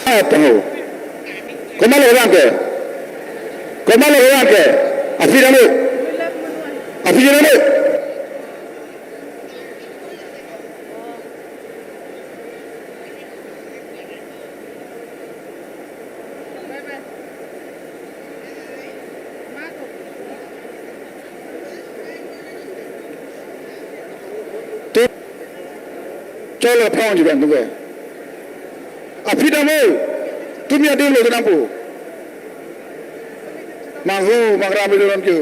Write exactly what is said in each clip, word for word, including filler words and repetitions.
Apo. Komat lo abang ke? Komat lo abang ke? Aphi dam lo. Aphi dam lo. Cholo, phong ji bang tu ke. Aphi dam lo. Tumi adim lo kedam pu. Manghu, mangram lo ron kyu.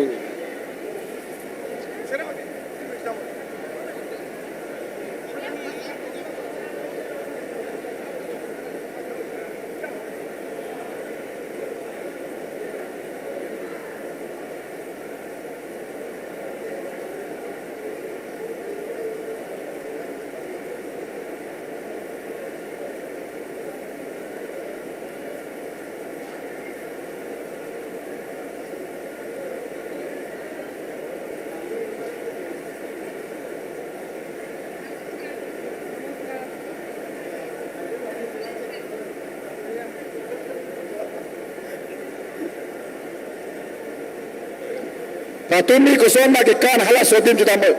Patumi koson ma kekan halaso adim chedam lo.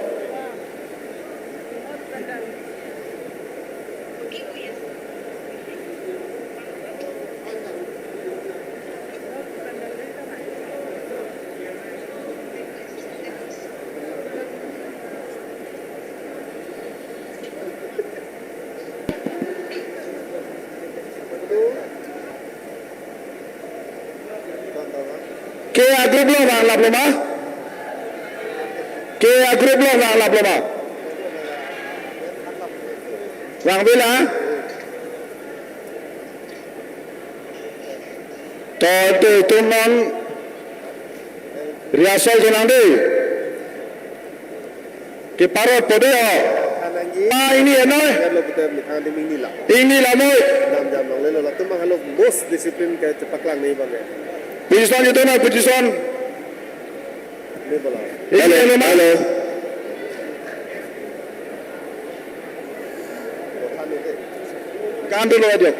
Ke a-group lo vang lap lo ma? Ke a-group lo vang lap lo ma? Vang vela? To, to, itum non rehearsal kenang dei. Keparot po dei ho. Anangji. Ah, ingni enoi. Kan lo putar ni thang di mingni la. Ingni la moi. Dam jam long lelo latum bang halo most discipline ke chepaklang ni bang ya. Position itu na position. Ini bola. Ingni enoi ma. Hello. Kan dolo ajo.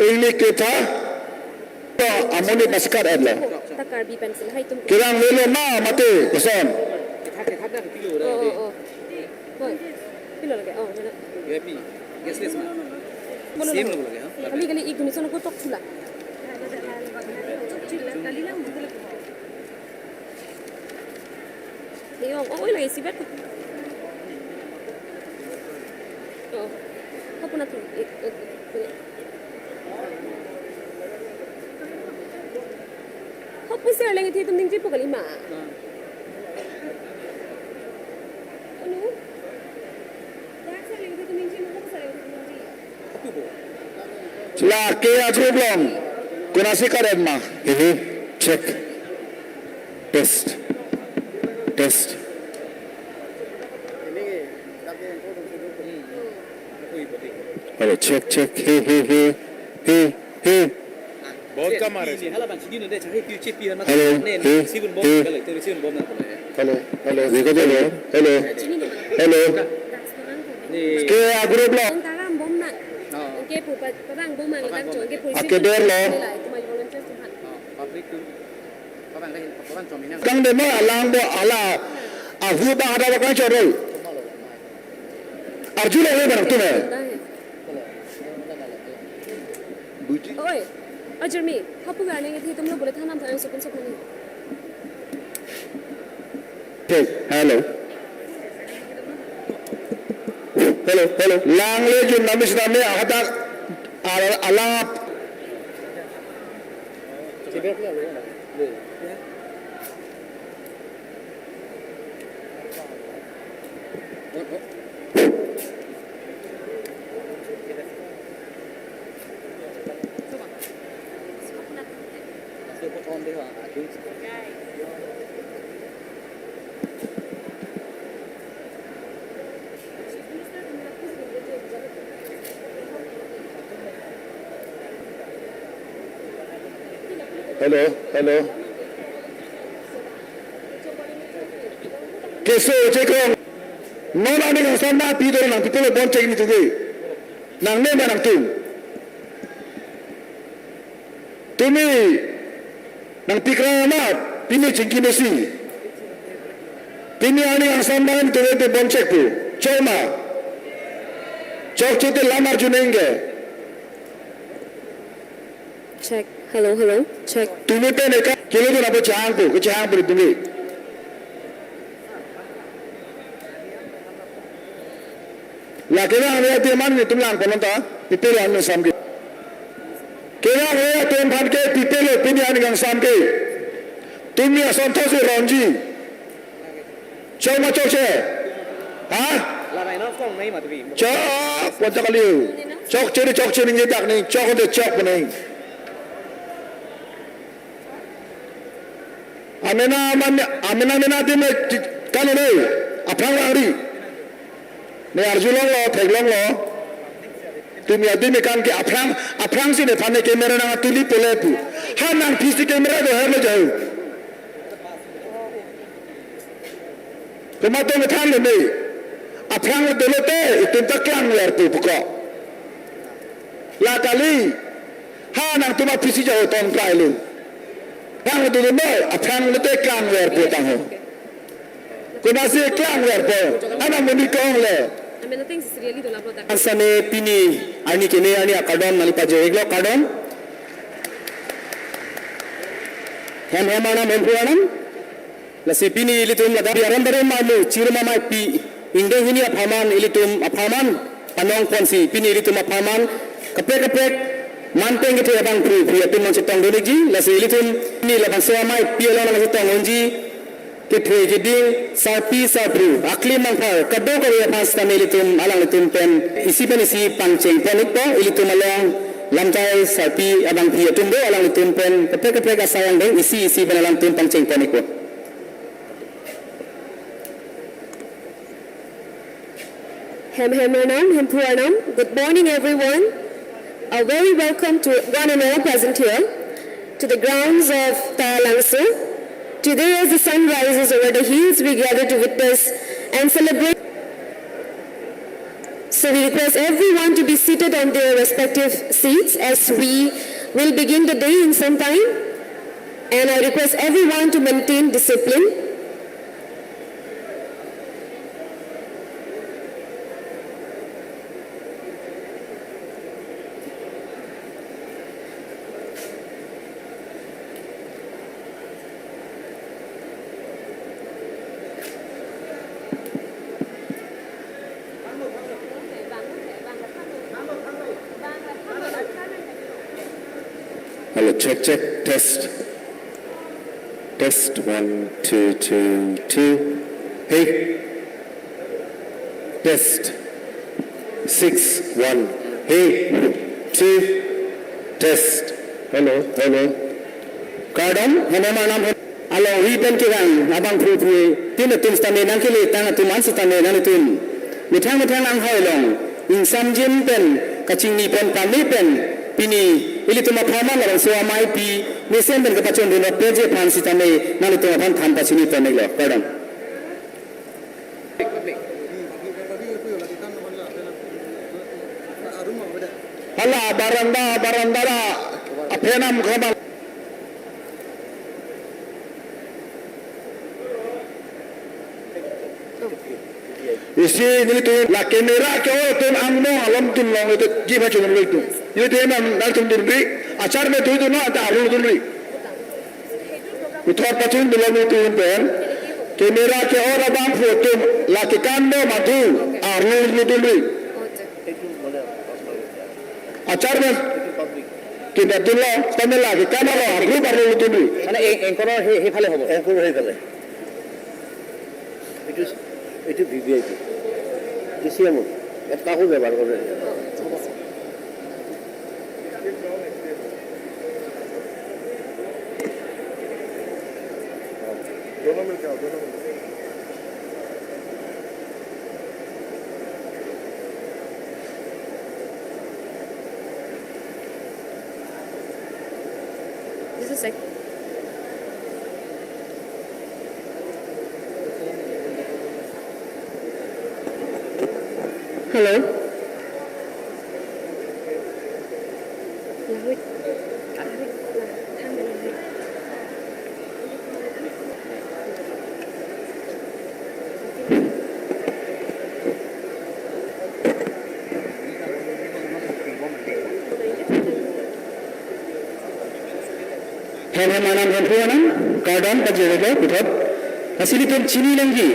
Ingni ketha, amonit nasikat adlo. Ta Karbi pencil hai tum. Kerang velo ma mate, koson. Oh, oh, oh. Boy, pilo lagi. Oh, mana? Yo, pi. Yes, yes, ma. Bono same lagi. Logo lagi, ha? Kali, kali, ik dumi sono kotok chula. Kali lang, dito lang. Ayun, oo, ilagay si Bert. Oo. Hapu na to. Eh, eh, eh. Hapu sir lang iti tum ningje po kali ma. Ano? Dak sir lang iti tum ningje mo, hapu sir lang iti tum ningje. Lake ajublong. Konasi karet ma? Ini check. Test. Test. Hello, check, check. He, he, he. He, he. बहुत कम आ रहे हैं। Hello, he, he. Hello, hello. Hello, hello. Hello. Ke agro block. Bong taram bom nang. Oh. Ke pu pa, pa bang bom nang, tang chong ke pu. Ake der lo. Nila, itu mah volunteer Tuhan. Oh, public tu. Pa bang deh, pa bang chom ini. Kang demo alang bo ala. Ahu ba ada bakang choroi. Arju lo barang tu me. Oi, ajur mi, hapu garne ngi thi tum lo bole thanam thang sukun sukun ni. Hey, hello. Hello, hello. Langle jun nami sinami ahatak al-, alap. Hello, hello. Keso chekong. Non aning kangsam ma pi do nang pi pelo bon chek ni tuge. Nangne ma nangtum. Tumi nangpikra ma pini chingki mesi. Pini aning kangsam ma ni tuge te bon chek pu. Chok ma. Chokche te lam arju neng ke. Check. Hello, hello. Check. Tumi pen eka kilo tu napa chang pu, kechang pu tumi. La kevang ave atum man ni tum lang ponta, pi pelo aning kangsam ke. Kevang ave atum aphan ke pi pelo pini aning kangsam ke. Tumi asonthot si ronji. Chok ma chokche? Ha? Chok, pon chok kali. Chokche ni chokche ni nyedak ni chok de chok pu neng. Amena man, amena mena adim le kano ne, aphrang vangri. Ne arjulonglo, theklonglo. Tumi adim kan ke aphrang, aphrang si nephan ne camera nangtuli pole pu. Ha nangphi si camera do her le jai. Komat atum than le me. Aphrang dolo te, itum ta klangver pu puko. La kali, ha nangtum aphi si jao tong krai lu. Aphrang dolo noi, aphrang lote klangver pu tang ho. Konasi klangver pu, anak monit kong le. Amen, nothing is really the love of that. Asane pini, arni keme, arni akardom, nangli pajir iklo kardom. Hem hem arnam, hem phu arnam. Lasi pini ilitum ladak biaram barim marmu chirum amei pi ingdeng hini apharman ilitum apharman anong ponsi pini ilitum apharman kaprek kaprek manpeng kethe abang phu phu atum nangchetong dun ikji. Lasi ilitum pini labangso amei pi along nangchetong unji kethe keding sarpi sarpo akli mangphar kadokave aphan sitame ilitum alanglitum pen isi pen isi pangcheng pon ikpo. Ilitum along Lamchai sarpi abangpi atum do, alanglitum pen kaprek kaprek asai angdeng isi isi pen alangtum pangcheng pon ikpo. Hem hem arnam, hemphu arnam. Good morning, everyone. A very welcome to one and all present here to the grounds of Talangso. Today, as the sun rises over the hills, we gather to witness and celebrate. So we request everyone to be seated on their respective seats as we will begin the day in some time. And I request everyone to maintain discipline. Hello, check, check, test. Test, one, two, two, two. Hey. Test. Six, one. Hey. Two. Test. Hello, hello. Kardom, hello, arnam. Alongri pen kevang abangphu aphi atum sitame nangkele tang atum an sitame nanglitum methang methang anghoi along ingsamjin pen kachingni pen pame pen pini ilitum apharman labangso ameipi mesen pen kapachondun peje aphan sitame nanglitum aphan than pachini pon iklo. Kardom. Hala baranda, baranda ra aphenam khaman. Isi nelitum la camera ke-ong atum angmong alom tun long itu ji pachun long itu. Nelitum nam nangtum dunri, achar me tu itu na anta arlo dunri. Puthot pachun dolo nelitum pen. Camera ke-ong abangphu atum la kekan do madu arlo dunri. Achar me kita dunlo, sitame la kekan arlo arlo dunri. Mane, e-, anchor he, he phale hobo. Anchor he phale. এইটো, এইটো V V I P. E C M. ইয়াত কাকো ব্যৱহাৰ কৰে। Just a sec. Hello. Hem hem arnam, hemphu arnam, kardom pajirlo puthot. Lasi ilitum chini nangji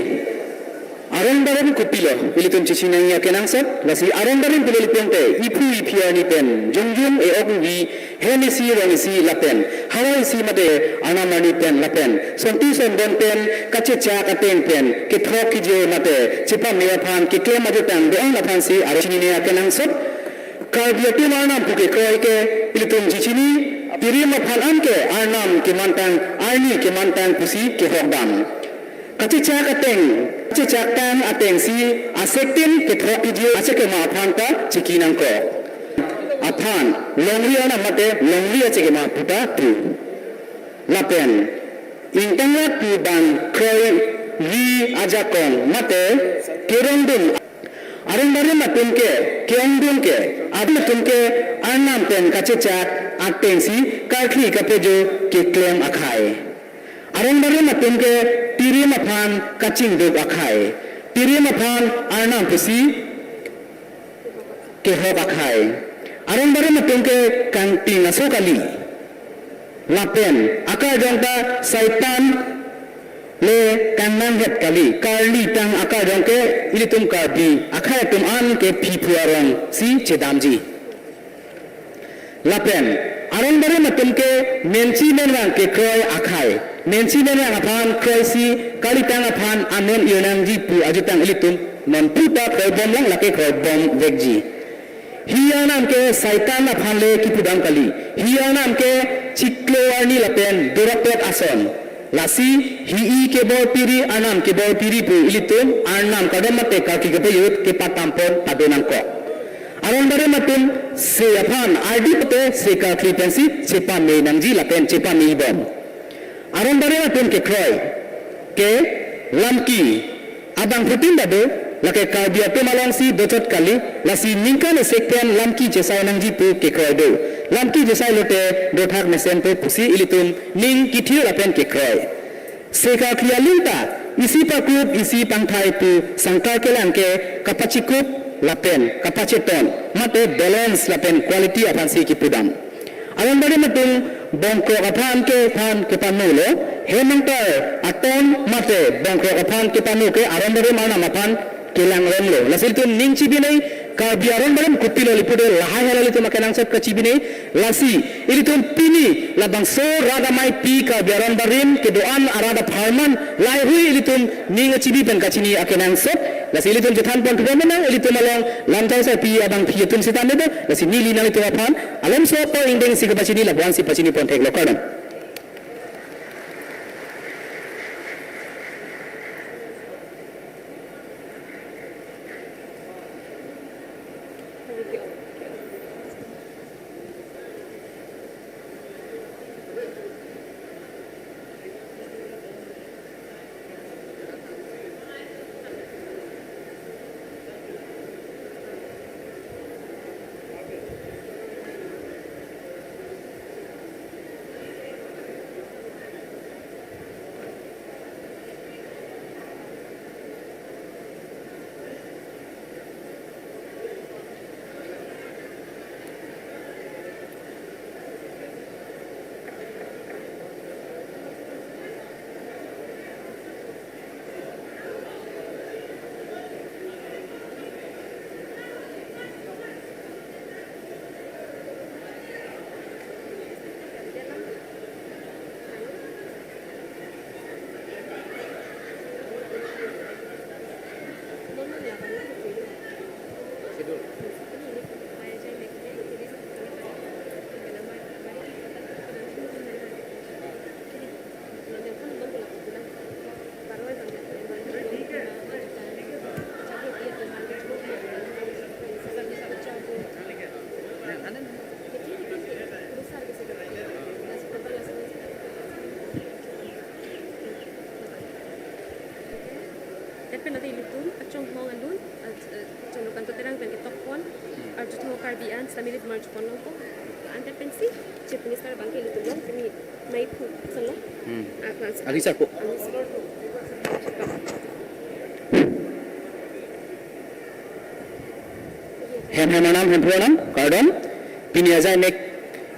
arong darim kopilo, ilitum chechini nangji akenangsot. Lasi arong darim pilo ilitum te iphu iphi arni pen jongjong e-ok nangji, hem isi rong isi lapen havar isi mate arnam arni pen lapen songti songdon pen kachechak ateng pen kethok kejir mate chepame aphan keklem ajutang do-an aphansi arong chinine akenangsot. Karbi atum arnam pu kekroi ke ilitum chechini, tirim aphan anke arnam kemantang, arni kemantang pusi kehok dam. Kachechak ateng, kachechak tang atengsi asektin kethok kejir achekema aphan ta chiki nangkok. Aphan longri arnam mate longri achekema puta tu. Lapen ingtangrak pu bang kroiri ajakong mate kerongdun. Arong darim atum ke, ke-ongdung ke, atum atum ke arnam pen kachechak atengsi karkli kapejo keklem akhai. Arong darim atum ke tirim aphan kachingduk akhai. Tirim aphan arnam pusi kehok akhai. Arong darim atum ke kangting aso kali. Lapen akardom ta Saitan le kangnang het kali. Karli tang akardom ke ilitum Karbi akhai atum an ke phiphu arongsi chedamji. Lapen arong darim atum ke mensi menvang kekroi akhai. Mensi menvang aphan kroisi karli tang aphan amen irnangji pu ajutang ilitum non puta kroibom lang lake kroibom vekji. Hi arnam ke Saitan aphan le kipudam kali. Hi arnam ke chiklo arni lapen dorakpet ason. Lasi hi-i kebor piri, arnam kebor piri pu ilitum arnam kardom mate karki kepayut kepatampon pado nangkok. Aron barim atum se aphan ardi pute se karkli pensi chepame nangji lapen chepame ibom. Aron barim atum kekroi ke lamki abangphutin bado, lake Karbi atum alongsi dochot kali, lasi ningkan esek pen lamki chesai nangji pu kekroi do. Lamki chesai lote dothak mesen po pusi ilitum ning kithir lapen kekroi. Se karkli aling ta isi pakrup isi pangthai pu sangkar kelang ke kapachikup lapen kapacheton mate balance lapen quality aphansi kipudam. Aron barim atum bongkrok aphan ke aphan kepano lo, hem angtor aton mate bongkrok aphan kepano ke aron barim arnam aphan kelang rong lo. Lasi ilitum ning chibinei, Karbi aron barim kopilo li pulote lahai hala ilitum akenangsot kachibinei. Lasi ilitum pini labangso rat amei pi Karbi aron barim kedo-an arat apharman lahaihui ilitum ning chibi pen kachini akenangsot. Lasi ilitum chethan pon thupo menang, ilitum along lamjai sai pi abangpi atum sitame do. Lasi neli nanglitum aphan alomso apor ingdeng si kapachini lapu-ansi pachini pon thek lo, kardom. Lapen ante ilitum achonghong alun, ah, eh, Chandrakanta Terang pen ketok pon, arjuthu Karbi an sitame ilitum arju pon longpo. Ante pensi Chief Minister abangke ilitum along kami maiphu solo. Hmm. Ah, trans- Agi sarpo. Hem hem arnam, hem phu arnam, kardom. Pini ajai mek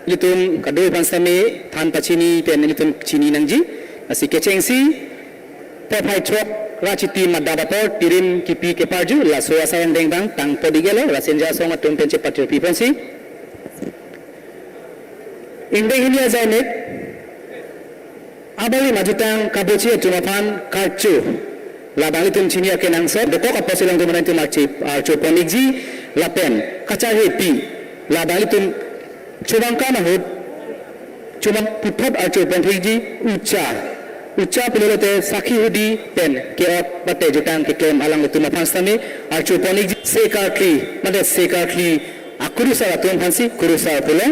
ilitum kado aphan sitame than pachini pen ilitum chini nangji. Lasi kechengsi phephai throk ra chiti madap apor tirim kipi keparju laso asai angdeng bang tang podi gelo, Rasinja asong atum pen chepatirpi ponsi. Ingdeng hini ajai mek abarim ajutang kabochi atum aphan karcho labang ilitum chini akenangsot dokok apotsi alangtum atum archi archo pon ikji lapen kacharhepi labang ilitum chobang kam ahut chobang puthot archo pon ikji. Ucha, ucha pulote sakhi hudi pen ke-ot bate jutang keklem alanglitum aphan sitame archo pon ikji. Se karkli mate se karkli akurusar atum aphansi kurusar pulo.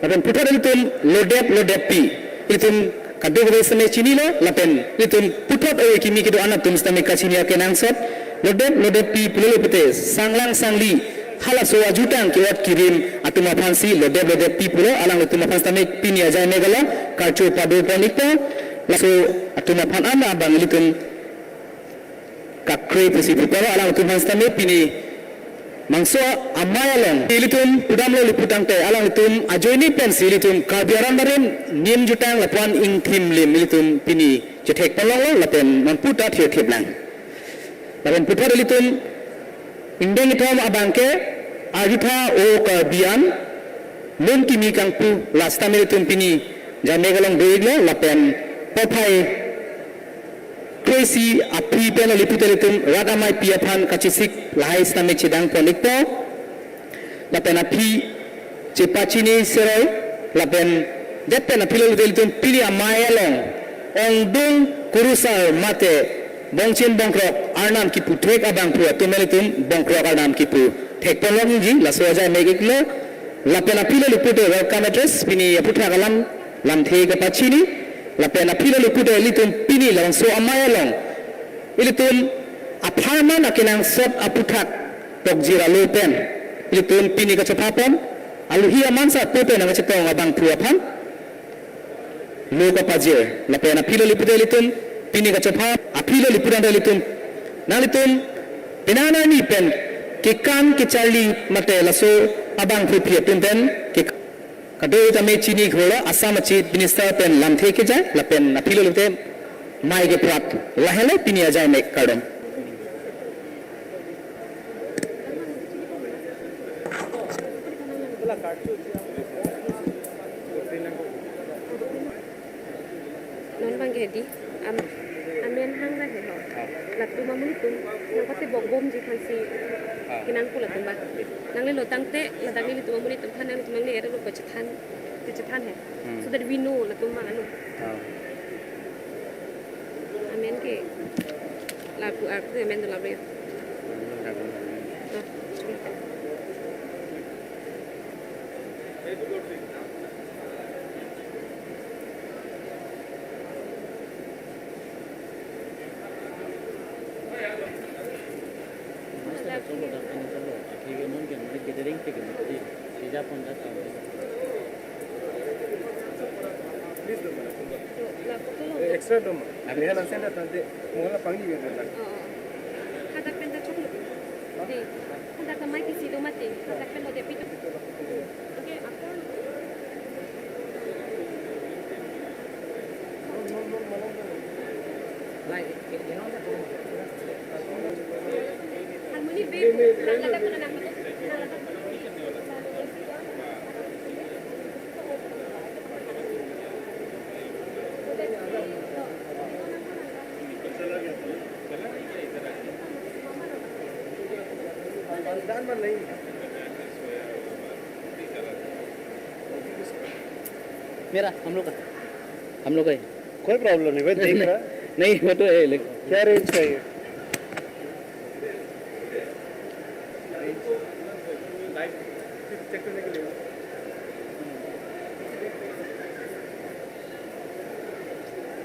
Lapen puthot ilitum lodep lodep pi, ilitum kadokave sitame chinilo, lapen ilitum puthot ove kimi kedo-an atum sitame kachini akenangsot. Lodep lodep pi pulo pute sanglang sangli halaso ajutang ke-ot kirim atum aphansi lodep lodep pi pulo, alanglitum aphan sitame pini ajai mek along karcho pado pon ikpo. Laso atum aphan an abang ilitum kakre pusi putaro, alangtum aphan sitame pini mangso amei along ilitum pudamlo li pu tangte alangtum ajoine pensi ilitum Karbi aron barim nim jutang lapuan ingthim lim ilitum pini chethek pon longlo lapen non puta thir thip lang. Lapen puthot ilitum ingdeng kethom abangke arjutha O Karbi an lun kimi kangpu la sitame ilitum pini ajai mek along do iklo lapen phephai kre-isi aphi pen oli pute ilitum rat amei pi aphan kachesik lahai sitame chedang pon ikpo. lapen aphi chepachini seroi, lapen det pen aphi lo te ilitum pini amei along ongdung kurusar mate bongchin bongkrok arnam kipu thek abangphu atum ilitum bongkrok arnam kipu thek ponlongji, laso ajai mek iklo. Lapen aphi lo le pulote welcome address, pini aphuthak alam lamthe kapachini. Lapen aphi lo le pulote ilitum pini labangso amei along ilitum apharman akenangsot aphuthak tokjir alo pen ilitum pini kachopha pon, alohi aman sa pu pen nangkachetong abangphu aphan lo kapajir. Lapen aphi lo le pulote ilitum pini kachopha, aphi lo le pulote ilitum, nanglitum penang arni pen kekan kecharli mate laso abangphu aphi atum pen ke kado tame chini kholo Assam a Chief Minister pen lamthe kejai, lapen aphi lo le pulote mei keprat. Lahelo pini ajai mek, kardom. Non bang ke di, am, amen hang ra he ho. Latum amonit atum nangpatebok bomji aphansi Ah. kenang pu latum ba. Nangli lo tangte, ladak nelitum amonit atum aphan, nanglitum nangli ere lo pachethan, pachethan he. Hmm. So that we know latum bang anu. Ah. Amen ke lapu arku amen do labre. Hmm, lapu. Ah, chuma. Extra doma. Lehan asen ta tante, mola pangni ya na. Oh, oh. Hadak pen ta choklo. Di. Hadak ta mai kisi do mati. Hadak pen lo dia pito. Okay, ako. Harmony be, nang ladak ko na nang. मेरा, हम लोग का, हम लोग का ही। कोई प्रॉब्लम नहीं भाई, देख रहा। नहीं, वो तो है, लेकिन क्या रेंज का है ये?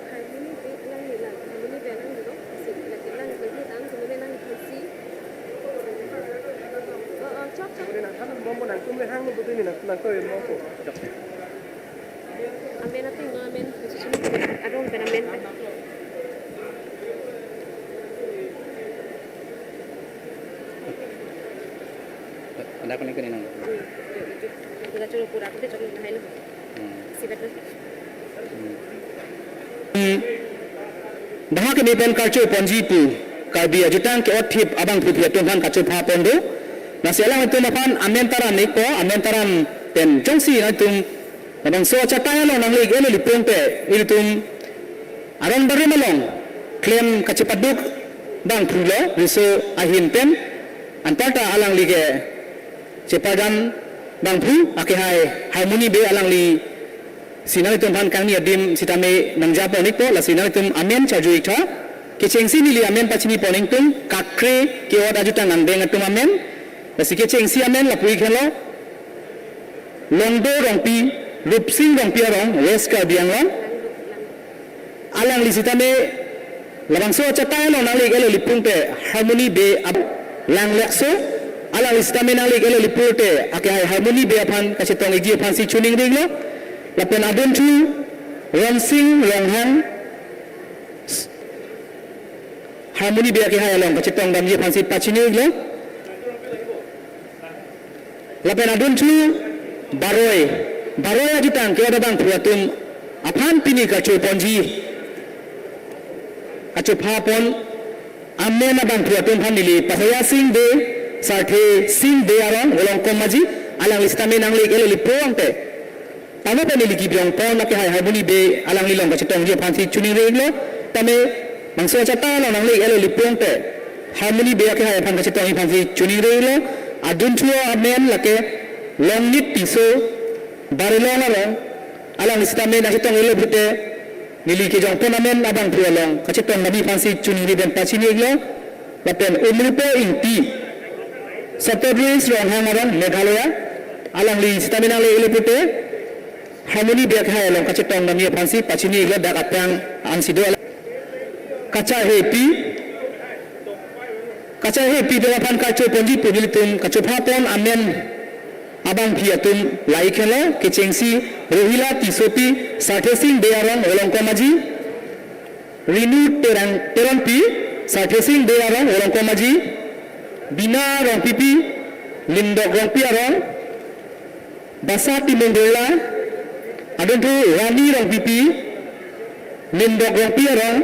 Harmony be lang ni lang, harmony be lang ni lo, si lagi lang ni tang, harmony lang ni si. Oh, oh, chop, chop. Boleh nak kan bombo nang tum le hang ni betul ni nang nang kau yang bombo. Amen ating no amen, susun adong pen amen pen. Ada apa ni kena nang? Hmm, itu, itu. Kita coba pura, kita coba main. Hmm. Sibat na. Hmm. Bahak keme pen karcho ponji pu Karbi ajutang ke-otthip abangphu aphi atum aphan kachopha pon do. Lasi alangtum aphan amen taram ikpo, amen taram pen jongsi nangtum labangso achatai along nangli ik-e lo le pulote ilitum aron barim along klem kachepaduk abangphu lo, riso ahin pen anparta alangli ke chepadam abangphu akehai Harmony Bey alangli si nanglitum aphan kangni adim sitame nangja pon ikpo, lasi nanglitum amen charju iktha. Kechengsi neli amen pachini pon ingtung, kakre ke-ot ajutang angdeng atum amen. Lasi kechengsi amen lapu ik henlo Longdo Rongpi, Rupsing Rongpi arong, West Karbi Anglong. Alangli sitame labangso achatai along nangli ik-e lo le pulote Harmony Bey ap lang lekso. Alangli sitame nangli ik-e lo le pulote akehai Harmony Bey aphan kachetong ikji aphansi choningri iklo. Lapen adunthu Ronsing Ronghang Harmony Bey akehai along kachetong damji aphansi pachini iklo. Lapen adunthu Baroi, Baroi ajutang ke-ot abangphu atum aphan pini kacho ponji, kachopha pon amen abangphu atum aphan neli Pasaya Sing Bey, Sarthe Sing Bey arong, Volongkom Maji, alangli sitame nangli ik-e lo le pulote tamo pen neli kebiyong pon akehai Harmony Bey alangli along kachetongji aphansi choningri iklo. Tame labangso achatai along nangli ik-e lo le pulote Harmony Bey akehai aphan kachetongji aphansi choningri iklo. Adunthu amen lake Longnit Tisso, Barilong arong, alangli sitame nangchetong-elo pute, neli kejongpon amen abangphu along kachetong nangji aphansi chuningri pen pachini-iklo. Lapen Umrupo Ingti, Saptadris Ronghang arong, Meghalaya, alangli sitame nangle-elo pute, Harmony Biakhai along kachetong nangji aphansi pachini-iklo, dak aphrang ansi do. Kacharhepi, kacharhepi atum aphan karcho ponji pu nelitum kachopha pon amen abangphi atum lahei helo. Kechengsi Rohila Tissopi, Sarthesing Bey arong, Volongkom Aji, Rinu Terang Teronpi, Sarthesing Bey arong, Volongkom Aji, Bina Rongpipi, Lindok Rongpi arong, Basa Timung Birla, adunthu Rani Rongpipi, Lindok Rongpi arong,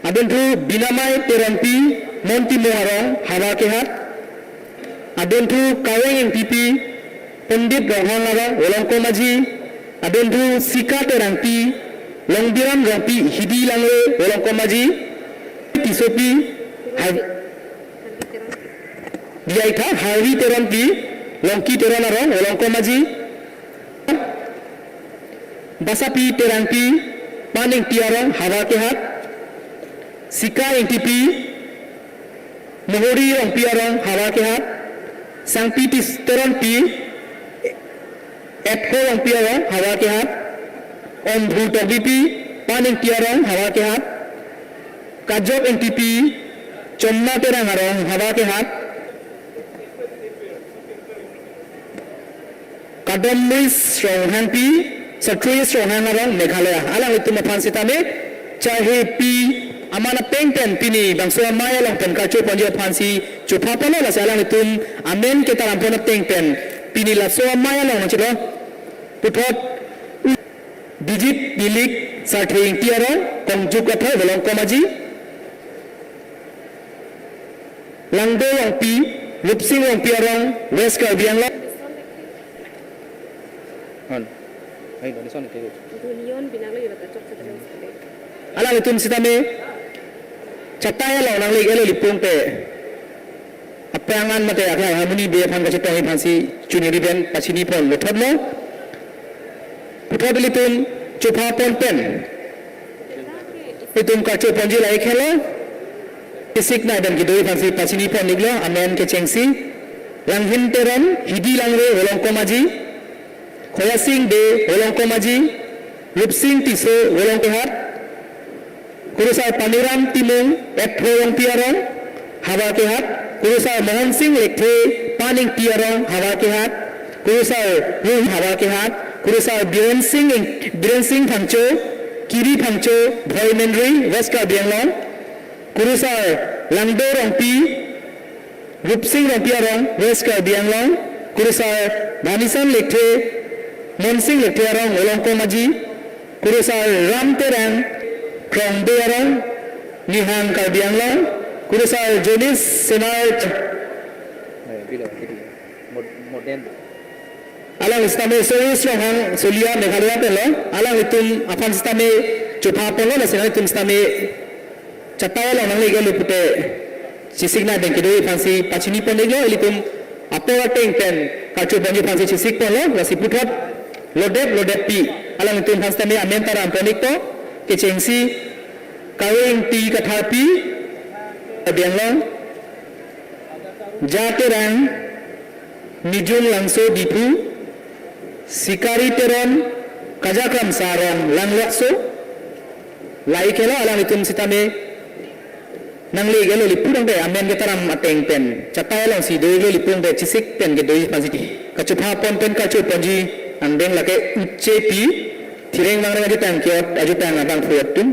adunthu Binamai Teronpi, Mon Timung arong, Havar Kehat, adunthu Kaweng Ingtipi, Pandit Ronghang arong, Volongkom Aji, adunthu Sika Terangpi, Longbiran Rongpi, Hidi Langre, Volongkom Aji, Tissopi, Har-, Diaitha, Harvi Teronpi, Longki Teron arong, Volongkom Aji, Basapi Terangpi, Pan Ingti arong, Havar Kehat, Sika Ingtipi, Mohori Rongpi arong, Havar Kehat, Sangpi Tis-, Teronpi, Etho Rongpi arong, Havar Kehat, Ombhu Tokbipi, Pan Ingti arong, Havar Kehat, Kajok Ingtipi, Chomna Terang arong, Havar Kehat, Kadamris Ronghangpi, Satris Ronghang arong, Meghalaya, alanglitum aphan sitame charhepi amen ateng pen pini bangso amei along pen karcho ponji aphansi chopha ponlo. Lasi alanglitum amen ketaram pon ateng pen pini laso amei along nangchelo. Puthot Bijit Nilik, Sarthe Ingti arong, Kongjuk Athoi, Volongkom Aji, Langdo Rongpi, Rupsing Rongpi arong, West Karbi Anglong. On. Ayo, doni son itu. Dunion binang lagi bata chok chok. Alanglitum sitame chatai along nangle-iklo, ili pute aphrang an mate akhai Harmony Bey aphan kachetongji aphansi chuningri pen pachini ponlo thotlo. Puthot ilitum chopha pon pen ilitum karcho ponji lahei helo. Chesik nai pen kedoji aphansi pachini pon-iklo, amen kechengsi Langhin Teron, Hidi Langre, Volongkom Aji, Khoyasing Bey, Volongkom Aji, Rupsing Tisso, Volongkom Kehat, Kurusar Paniram Timung, Etho Rongpi arong, Havar Kehat, Kurusar Mohon Sing Lekthe, Pan Ingti arong, Havar Kehat, Kurusar Ruhi, Havar Kehat, Kurusar Biren Sing Ing-, Biren Sing Phangcho, Kiri Phangcho, Bhoi Menri, West Karbi Anglong, Kurusar Langdo Rongpi, Rupsing Rongpi arong, West Karbi Anglong, Kurusar Dhanisan Lekthe, Monsing Lekthe arong, Volongkom Aji, Kurusar Ram Terang, Krong Bey arong, Nihang Karbi Anglong, Kurusar Jonis Senar. Eh, bilo, gitu. Mod-, modern. Alang sitame Soris Ronghang Solia, Meghalaya penlo, alanglitum aphan sitame chopha ponlo, lasi nanglitum sitame chatai along nangle-iklo pute chesik nai pen kedoji aphansi pachini pon-iklo, ilitum apor ateng pen karcho ponji aphansi chesik ponlo, lasi puthot lodep lodeppi alanglitum aphan sitame amen taram pon-ikpo, kechengsi Kaweng Ingti Katharpi, Karbi Anglong, Ja Terang, Mijung Langso Diphu, Sikari Teron, Kajakramsa arong Langlokso, lahei helo. Alanglitum sitame nangle-iklo, ili pute amen ketaram ateng pen chatai alongsi do-iklo, ili pute chesik pen kedoji aphansi kachopha pon pen karcho ponji angdeng lake Uchepi, Thireng Mangreng ajutang ke-ot ajutang abangphu atum.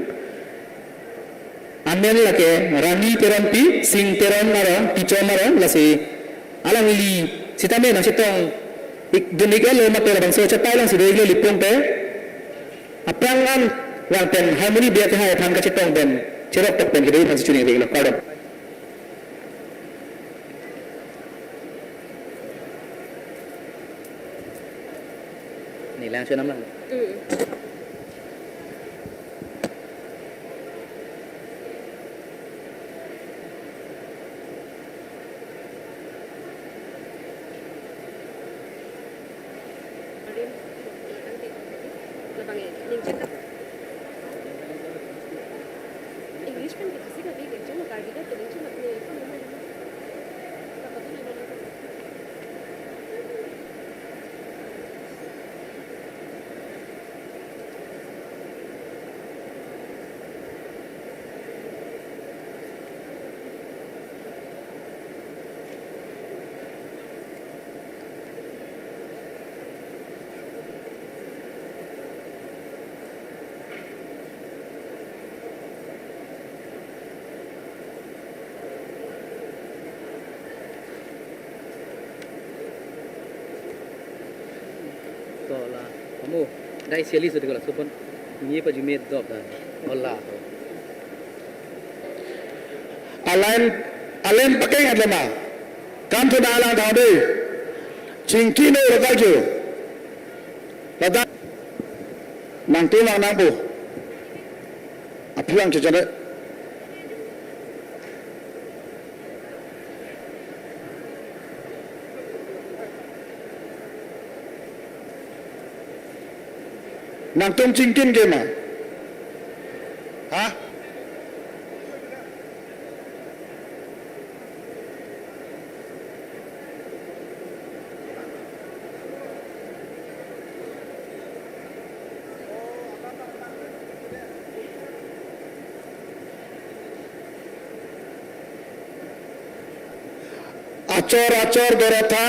Amen lake Rani Teronpi, Sing Teron arong, Tichom arong, lasi alangli sitame nangchetong-ik, dun-iklo mate labangso chatai alongsi do-iklo, ili pute aphrang an vang pen Harmony Biakhai aphan kachetong pen cherok tok pen kedoji aphansi chuningri-iklo, kardom. Nilang sunam lang. Mm. To la, amo, dai siali sudi ko la, supon, nie pa jume dop da, ola to. Alain, alain pakai ngat lama. Kam tu na alang tang dei. Chingki no rata ju. Rata. Nangtum nang nangpo. Aphi ang chechare. Nangtum chingkin ke ma? Ha? Achor, achor, Dorotha.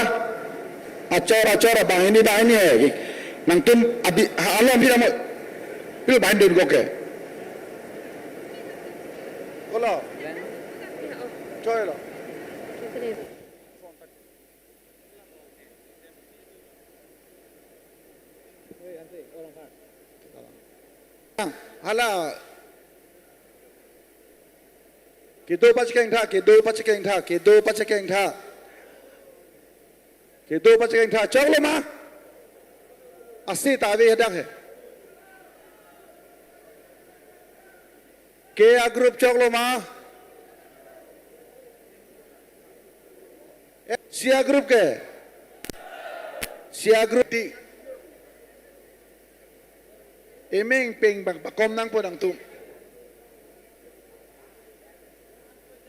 Achor, achor, banghini, banghini hai. Nangtum abi, ha, alom phi namo. Pil banghini dun goke. Kolo. Choi lo. Hala. Kedo pachekeng tha, kedo pachekeng tha, kedo pachekeng tha. Kedo pachekeng tha, choklo ma? Asi ta ave hadak he. Ke a group choklo ma? Eh, C A group ke? C A group di. Emeng peng bang pakom nangpo nangtum.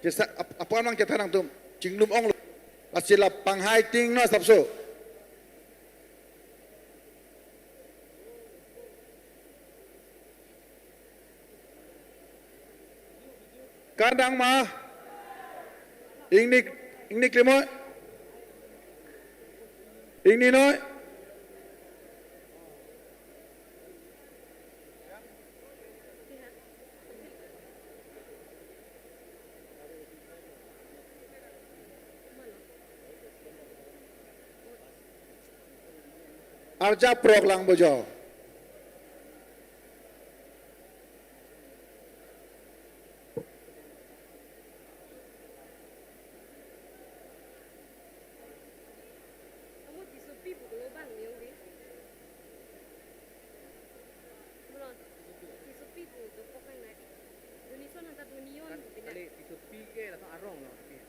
Jesa ap-, apo amang chethan nangtum. Chinglum onglo. Lasi la panghai ting no asapso. Kandang ma. Ingni, ingni klimoi. Ingni noi. Arja prok lang bojo.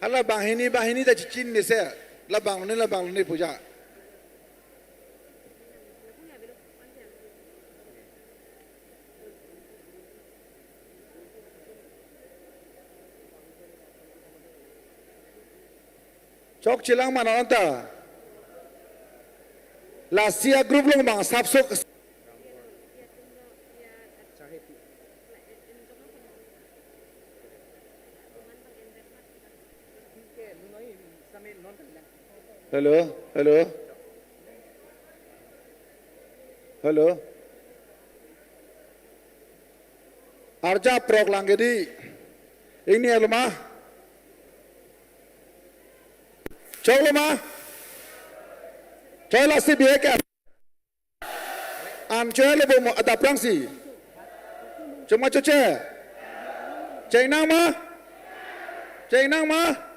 Hala banghini, banghini ta chichin ni se. Labang ni, labang ni puja. Chokchelang ma non ta. Lasi a group along bang asapso. Hello, hello. Hello. Arja prok lang ke dei. Ingni alo ma? Choklo ma? Choklo si bihe ke. An choklo bo mo adap rang si. Choma choche. Chengnang ma? Chengnang ma?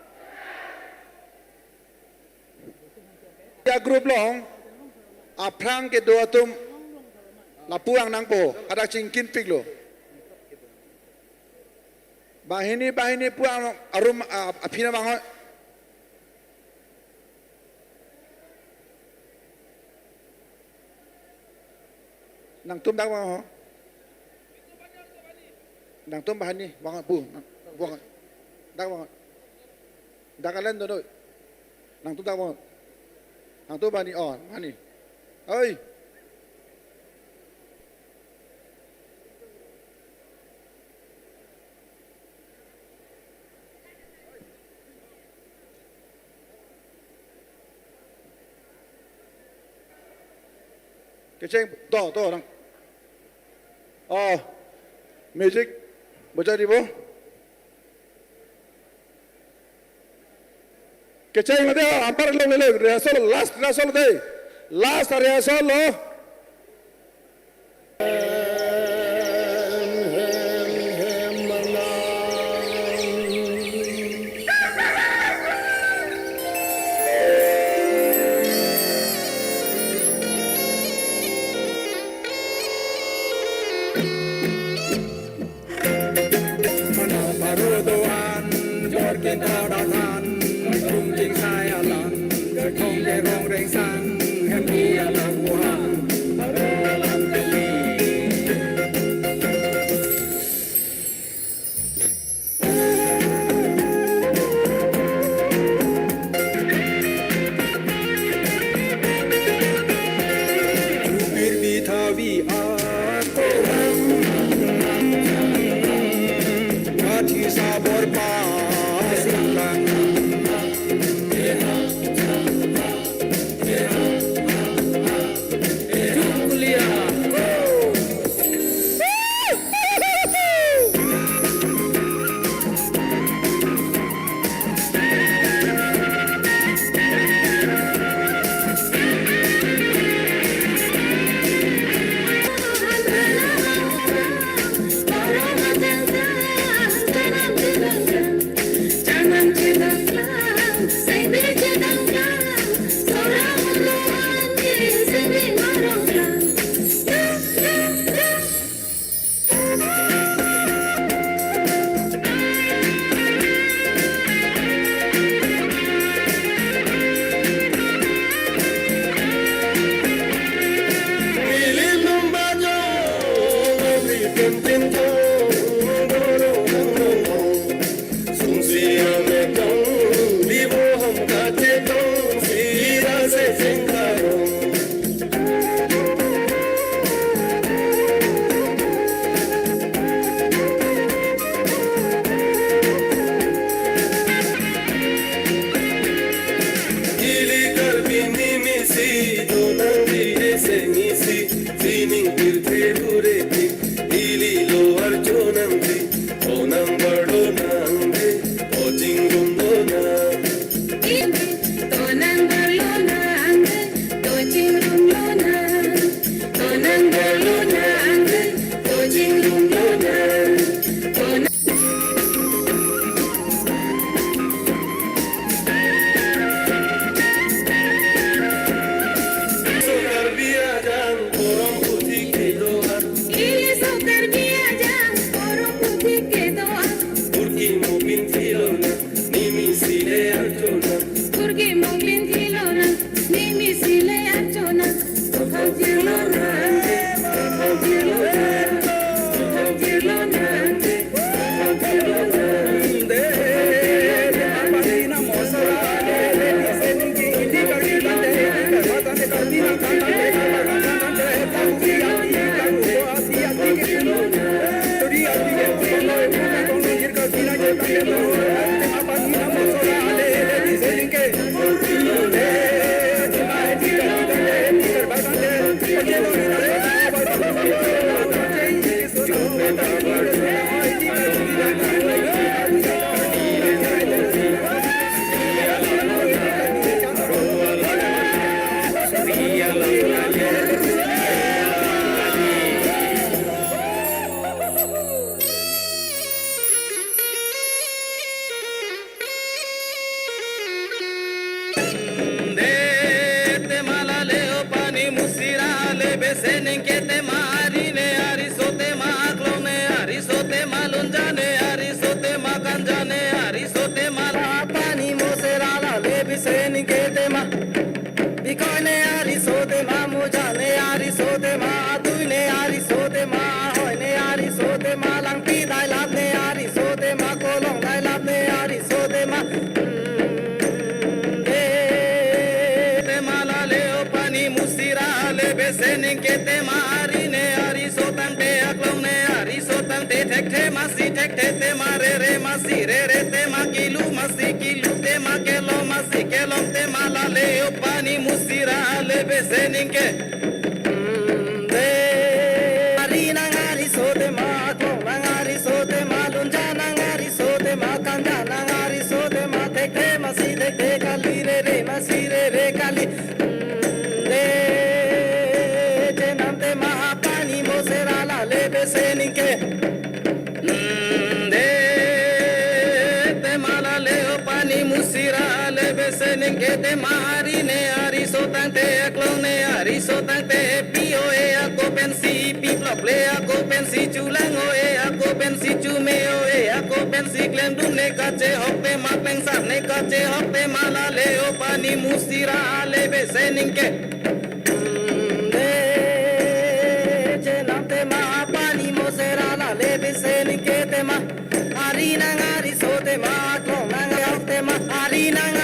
Ya group along aphrang kedo atum lapu ang nangpo, hadak chingkin piklo. Banghini, banghini pu ang arum, a, aphi na bang hoi. Nangtum dak bang ho. Nangtum banghini, bang pu, bang, dak bang, dak kalen dono. Nangtum dak bang, nangtum banghini, oh, banghini. Oi. Kecheng, to, to, nang. Oh, music, bocah di bo. Kecheng lo de, anpar lo, lo, rehearsal, last rehearsal de. Last rehearsal lo. Mano paro do-an, jor kinta dathan, tung king sai alan, kethong kerong rengsang, hem di alang buhan, paro alam kali. Jubir bithavi akorang, kathi sabor pasilang. Ili Karbi nimisi, donangji ese misi, sining pirthe pure pik, ili lo archonangji, onang barlonangji, ochingrum lonang. Tonang barlonang, tochingrum lonang. Tonang barlonang, tochingrum lonang. Tonang Sokar biajang korong puthi kedoan. Ili sokar biajang korong puthi kedoan. Kurki mokin thilona, nimisi le archona. Kurki mokin thilona, nimisi le archona. Tokhang thilona, tokhang thilona, tokhang thilona. Te mala le o pani musira le besen ke te ma ari ne ariso te ma aklong ne ariso te ma lunja ne ariso te ma kanja ne ariso te ma la pani musira la le besen ke te ma bikoi ne ariso te ma muja ne ariso te ma atui ne ariso te ma hoi ne ariso te ma langpi dai la Thekthe masi thekthe tema, rere masi rere tema, kilu masi kilu tema, kelong masi kelong tema, la le o pani musira le bese ningke. Mm, de. Ari nang ari so tema, klong nang ari so tema, lunja nang ari so tema, kanja nang ari so tema, thekthe masi thekthe kali, rere masi rere kali. Mm, de. Chenam tema pani musira la le bese ningke. Mm, de. Tema la le o pani musira le bese ningke tema, ari ne ari so tangte, aklong ne ari so tangte, pi o-e ako pensi, pi plok le ako pensi, chulang o-e ako pensi, chume o-e ako pensi, klemdun ne kachehok tema, plengsar ne kachehok tema, la le o pani musira le bese ningke. Mm, de. Chenam tema pani musira la le bese ningke tema. Ari nang ari so tema, klong nang ayok tema. Ari nang